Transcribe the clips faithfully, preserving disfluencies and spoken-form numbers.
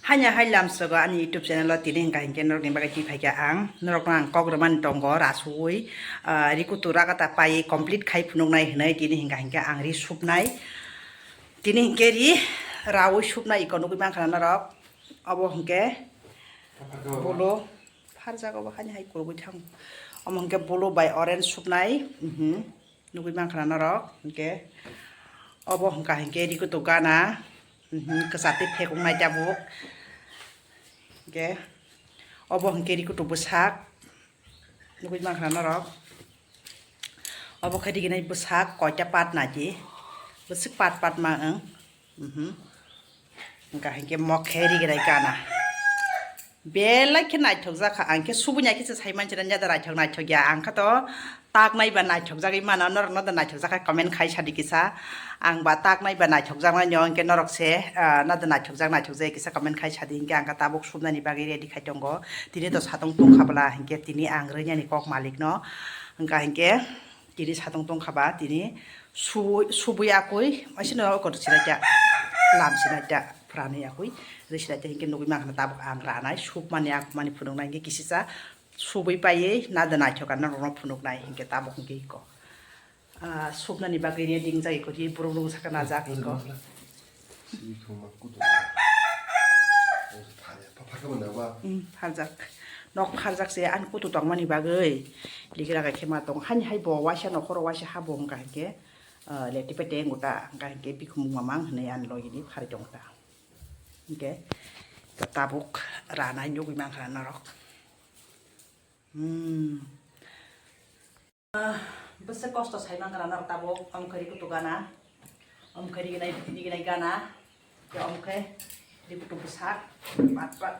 Hanya hai lamsogo ani YouTube channel o tini hingka hingke norokni bagwi twi phaikha ang. Norokno ang kok rwmani tongo rasugwi, ah, rikutu rakata paiwi complete khai phunuknai hwnwi tini hingka hingke ang ri supnai. Tini hingke ri rawi supnai iko nugwi mankha na norok. Obo hingke bolo pharjago bo hani hai kurugwi thango. Omo hingke bolo bai orange supnai. Mhm. Nugwi mankha na norok hingke obo hingka hingke rikutu gana. Mhm, kwchar tei phekuknai tabuk. Hingke obo hingke rikutu bwsak. Nugwi mankha na norok. Obo khe riginai bwsak koita part naidi. Bwswk part part ma wng. Mhm. Hingka hingke mokhe riginai gana. Belai khe naithok jak kha. Ang khe subui nai khe se sai manchina nada naithok naithok ya. Ang kha to tak nai ba naithok jagwi mano. Norok no da naithok jak kha comment khai sadi kisa. Ang ba tak nai ba naithok jak nai no hingke norok se, ah, nada naithok jak naithok jai kisa comment khai sadi hingke ang kha tabuk subnani bagwi ready khai tongo. Tini to satong tong kha bwla hingke tini ang rwnyani kok malik no. Hingka hingke tini satong tong kha ba tini subui, subui akui, asino oko sinai ta, lam sinai ta, phrani akui, rwi sinai ta, hingke nugui mankha tabuk ang ranai, sukmani, akmani phunuknai, hingke kisisa subui paiwi nada naithok anw rwno phunuknai, hingke tabuk hingke iko. Ah, suknani bagwi ready wngjak iko, ri brum brum saka najak iko. Hmm, pharjak. Nok pharjak se ani kutu tongmani bagwi. Ligra khe ma tong. Hani hai bo waisa nokhoro waisa ha bo hwnka hwnkhe, ah, leti pete wngta hwnka hwnkhe bikhumung mamang hwnwi ani logini pharwi tongta. Hwnkhe tabuk ranai nugwi mankha norok. Hmm. Bwswk kosto sai mankha na norok tabuk, omo khe ri kutu gana, omo khe riginai, riginai gana, tei omo khe ri kutu bwsak, pat pat.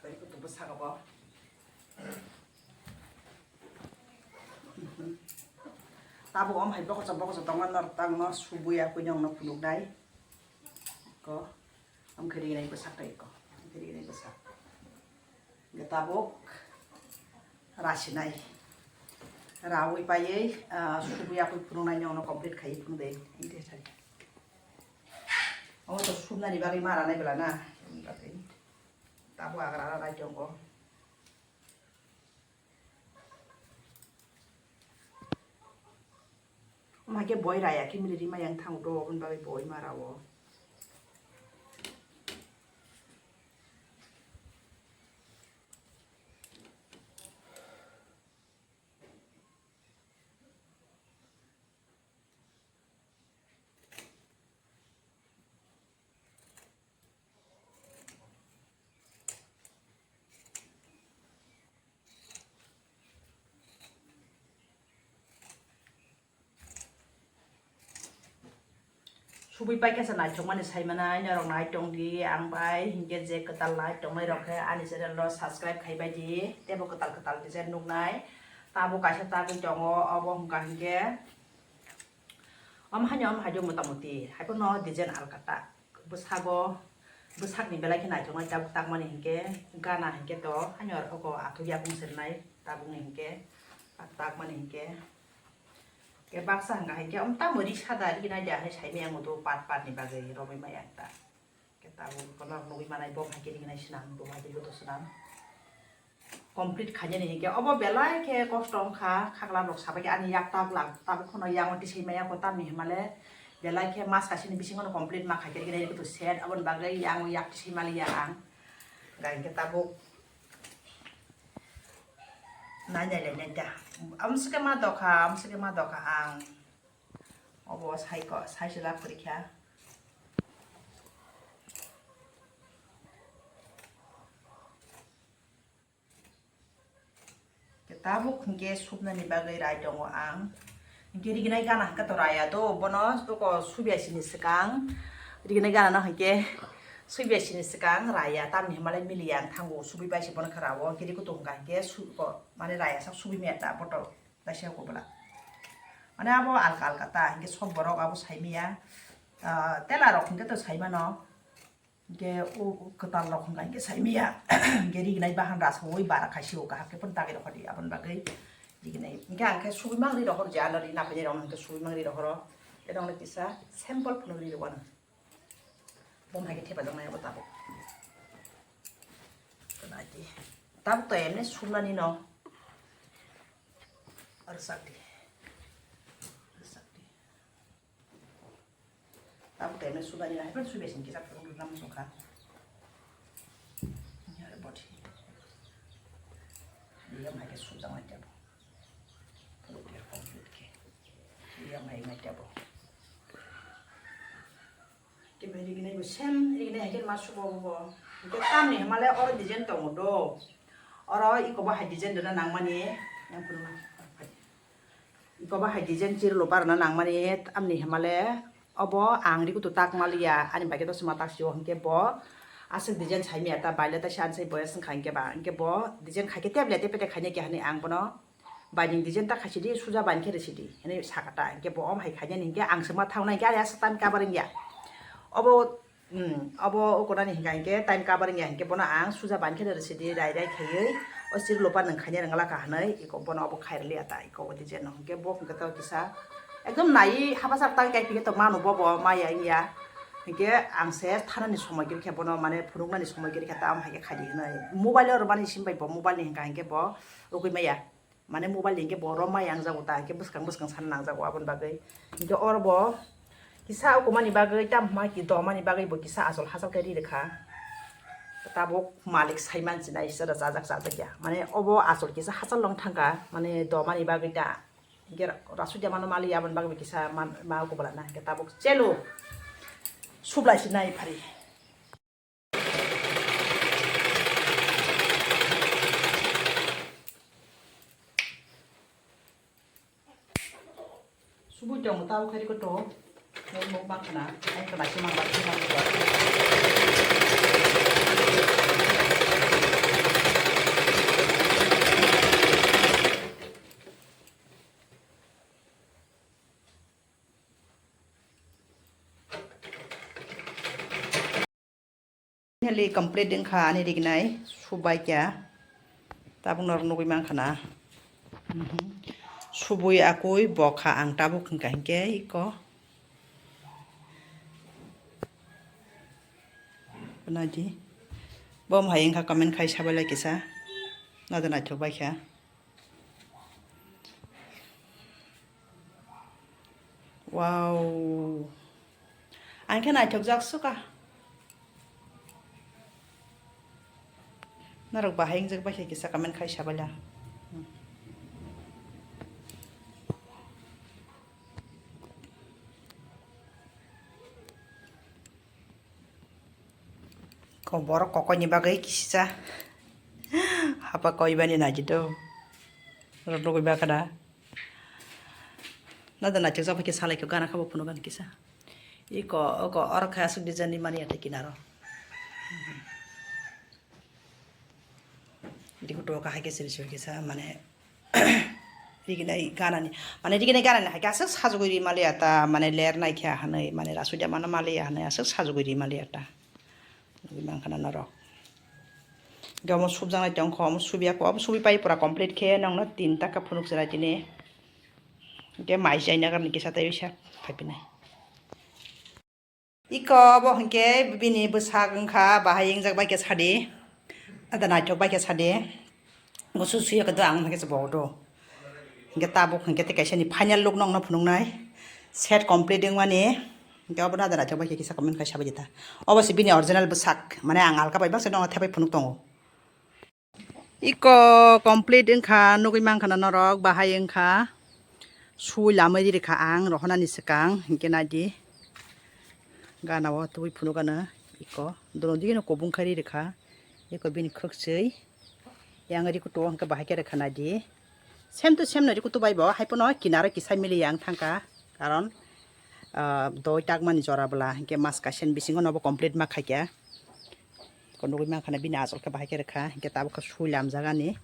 Ri kutu bwsak obo. Tabuk omo hai bokosa bokosa tongo, norok tangno subui ya, koi nokno phunuknai. Ko. Omo khe riginai bwsak tei ko. Omo khe riginai bwsak. Hingke tabuk rasinai. Rawi paiwi, ah, subui akui phunuknai nokno complete khaiwi phunuk de. Hingke sari. Omo to subnani bagwi ma ranai bwla na. Tabuk agra ranai tongo. Omo hai khe boi raya khe mili ri ma yang thango do, oboni bagwi boi ma rao. Subui paikha se naithokmani saimanai norok nai tongdi ang bai hinkhe je kwtal nai tongnai rok khe ani channel no subscribe khaibai di teibo kwtal kwtal design nuknai tabuk kaisa tagwi tongo obo hwnkha hinkhe. Omo haino omo hai motamoti, hai phano design alka ta. Bwsago, bwsakni belai khe naithoknai tabuk tangmani hinkhe, gana hinkhe to, haino arokhe athuk yakung sernai tabukni hinkhe, tangmani hinkhe. Khe baksa hwnka hinkhe, omo tamo ri sada ri nai de, hinwi saimaya ang mudu part part ni bagwi romwi maya ta. Khe tabuk bono nugwi manai bo hai khe ringnai swnam, bo hai khe joto swnam. Complete khainani hinkhe obo belai khe kosto wngkha, khakla rok sabai khe ani yak tabuk lang, tabuk phano yango tisai maya ko tamni himale belai khe mas kaisani bisingo no complete ma khaikhe ringnai rikhe to set, aboni bagwi yango yak tisai maliya ang. Gai khe tabuk nai nai lai nai da. Amswkhe ma dokha, amswkhe ma dokha ang. Obo sai ko, sai se lab kwrwi kha. Khe tabuk hinkhe supnani bagwi rai tongo ang. Hinkhe riginai gana hinkhe to raya do, bono suko subya sini swkang. Riginai gana no hinkhe subya sini swkang raya, tamni himale miliya ang thango, subui bai se bono khe rao. Hinkhe ri kutung hinkhe su-, ko, mane raya sak subui maya ta botol. Kaisa ko bwla. Mane abo alka alka ta, hinkhe sob borok abo saimaya. Ah, tela rok hinkhe to saimano. Hinkhe o, o kwtal rok hinkhe, hinkhe saimaya. Hinkhe rignai bahan rasa oi bara khaisi o kaham khe phano dagi rok di aboni bagwi. Rignai. Hinkhe ang khe subui mangri rok hor je ano ri naphai rok hinkhe subui mangri rok horo. Eno kisa sample phunuk ri rwano. Bom hai khe thepa jang nai bo tabuk. Tabuk to emne sulani no. Ar sakti. Ar sakti. Tabuk to emne sulani na, hai phan suibai sing kisa phunuk ri rwna muchung kha. Yar bot. Yam hai khe sujang nai tabuk. Phunuk ri complete khe. Yam hai nai tabuk. Khe bai rignai bo same rignai hai khe ma subo bo. Hwnkhe tamni hwnmale oro design tongo do. Oro iko bo hai design rwna nangmani. Yang phunukna. Iko bo hai design chiri lopa rwna nangmani tamni hwnmale obo ang rikutu tak maliya ani bagwi to sima tak sio hwnkhe bo aswk design saimaya ta baile ta shan sai boya swngkha hwnkhe ba hwnkhe bo design khaikhe teble tepe te khaina khe hwnwi ang bono. Baining design ta khaisidi, suja bain khe rwsidi, hinwi sakha ta. Hinkhe bo om hai khainani hinkhe ang se ma thaunai hinkhe, ari aswk time cover wngya. Obo, um, obo ukunani hinkha hinkhe time cover wngya hinkhe bono ang suja bain khe rwsidi, rai rai khaiwi, o sir lopa nwng khaina rwngla kha hinwi, iko bono obo khairwliya ta, iko o design no. Hinkhe bo hinkhe to kisa ekdom naiwi hapajak ta, kaiphikhe to manu bobo maya wngya. Hinkhe ang se thanani somoi kwrwikhe bono, mane phunuknani somoi kwrwikhe ta, am hai khe khaidi hinwi. Mobile o rwmani sim bai bo, mobile ni hinkha hinkhe bo rwgwi maya. Mane mobile ni hinkhe bo rom ma yang jago ta, hinkhe bwskang bwskang sana nang jago aboni bagwi. Hinkhe oro bo kisa ukumani bagwi, tamo ma ki domani bagwi bo kisa achol hachal khe ri rwkha. Tabuk malik sai man sinai sara chajak chajak ya. Mane obo achol kisa hachal long thangkha, mane domani bagwi ta. Hinkhe ra-, rasui jamano mali aboni bagwi kisa man, ma uku bwlana. Hinkhe tabuk chelo sublai sinai phari. Subui tongo tabo khairi koto. Mok mok ma khna, ai khna si ma ba si ma ba. Finally complete wngkha ani rignai, subai kha. Tabuk norok nugui mankha na. Mhm. Subui akui bokha ang tabuk hwnkha hinkhe iko. Naidi. Bom hai wngkha comment khai sabailai kisa. Nada naithok baikha. Wow. Ang khe naithokjak suka. Norok bahai wngjak bai khe kisa comment khai sabaila. Ko borok kokoi ni bagwi kisisa. Hapa koi bani naidi do. Rok nugui bakha da. Nada naithok jak bai khe salai khe gana kha bo phunuk gana kisa. Iko oko oro khe aswk design ni mani ate kinaro. Dikuto kahai khe siri siri kisa mane. Riginai ganani, mane riginai ganani hai khe aswk sajagwi ri maliya ta, mane ler nai khe hanwi, mane rasui da mano maliya hanwi aswk sajagwi ri maliya ta. Nugui mankha na norok. Hinkhe omo subjaknai tongkha, omo subiya kho, omo subi pai pura complete khe nongno tinta khe phunuk chwrai tini. Hinkhe mai chai nagar ni kisa tei bisa phaipinai. Iko obo hinkhe bini bwsak wngkha, bahai wngjak bai khe sadi. Ada naithok bai khe sadi. Gusu suyo khe do ang hinkhe se bo do. Hinkhe tabuk hinkhe tei kaisa ni final look nongno phunuknai. Set complete wngmani. Hinkhe obo no ada naithok bai khe kisa comment khai sabai di ta. Obo se bini original bwsak. Mane ang alka bai baksa nongno thepai phunuk tongo. Iko complete wngkha, nugui mankha na norok, bahai wngkha. Sui lamai rikha ang, rohonani swkang, hinkhe naidi. Gana o tubui phunuk gana, iko. Dono digino kobong khai ri rikha. Iko bini khwksui. Yang rikutu o hinkhe bahai khe rikha naidi. Same to same no rikutu bai bo, hai pono kinaro kisa mili yang thangkha. Karon, ah, doi takmani jora bwla, hinkhe mas kaisa ni bisingo nobo complete ma khaikha. Ko nugui mankha na bini achol khe bahai khe rwkha, hinkhe tabuk khe sui lamjak ani.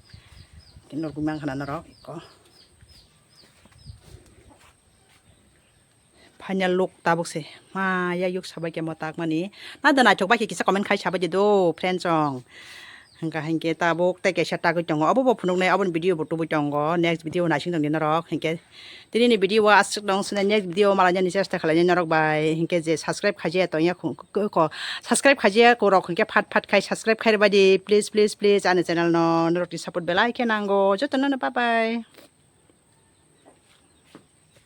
Hinkhe nugui mankha na norok iko. Final look tabuk se. Ma ya yuk sabai khe mo takmani. Na da naithok bai khe kisa comment khai sabai di do, friend song. Hingka hinkhe tabuk tei kaisa tagwi tongo, obo bo phunuknai, aboni video bo tubui tongo, next video naising tongdi norok. Hinkhe tini ni video o aswk dong swnai, next video malainani chesta khlainai norok bai. Hinkhe je subscribe khaijaya tongya khu-, khu-, khu-, subscribe khaijaya khorok hinkhe phat phat khai subscribe khairwbaidi, please, please, please, ani channel no norokni support belai khe nango. Jotono no bye bye.